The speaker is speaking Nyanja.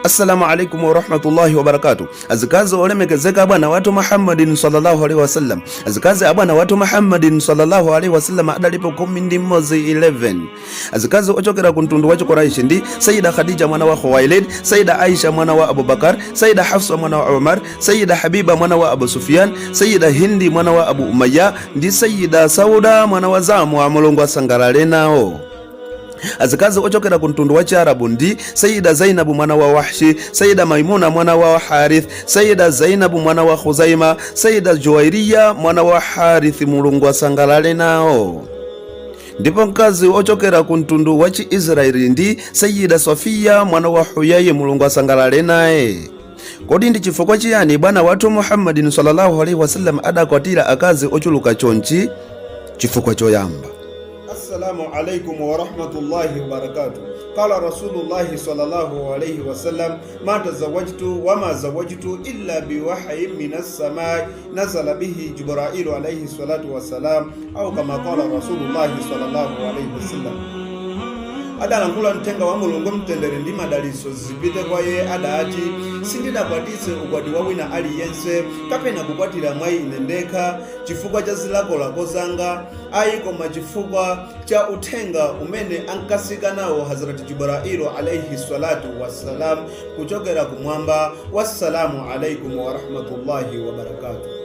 Assalamu alaikum warahmatullahi wabarakatu. Azikazi olemekezeka abwana wathu Muhammadin sallallahu alaihi wasallam. Azikazi abwana wathu Muhammadin sallallahu alaihi wasallam adalipo 11, 11. Azikazi ochokera ku mtundu wa Chikuraishi ndi Sayida Khadija mwana wa Khuwailid, Sayida Aisha mwana wa Abubakar, Sayida Hafsa mwana wa Umar, Sayida Habiba mwana wa Abu Sufyan, Sayida Hindi mwana wa Abu Umayya ndi Sayida Sauda mwana wa Zamu, Mulungu asangalale nawo. Azikazi ochokera ku mtundu wa Chiarabu ndi Sayida Zainabu mwana wa Wahshi, Sayida Maimuna mwana wa Harith, Sayida Zainabu mwana wa Khuzaima, Sayida Juwairiya mwana wa Harith, Mulungu asangalale nawo. Ndipo mkazi ochokera ku mtundu wa Chiisraeli ndi Sayida Safiya mwana wa Huyayi, Mulungu asangalale naye. Kodi ndi chifukwa chiyani bwana wathu Muhammadin sallallahu alaihi wasallam adakwatira akazi ochuluka chonchi? Chifukwa choyamba, Assalamu alaikum warahmatullahi wabarakatuh. Qala Rasulullahi sallallahu alayhi wasallam, ma tazawwajtu wama zawajtu illa biwahyin min as-samai nazala bihi Jibrailu alayhi salatu wassalam, au kama qala Rasulullahi sallallahu alayhi wasallam. Adalankhula mthenga wa Mulungu, mtendere ndi madalitso zipite kwa iye, adati: "Sindidakwatitse ukwati wa wina aliyense kapena kukwatira mwa ine ndekha chifukwa cha zilakolako zanga ayi, koma chifukwa cha uthenga umene ankasika nawo Hazrat Jibrailu alaihi salatu wassalam kuchokera kumwamba." Wassalamu alaikum warahmatullahi wabarakatuh.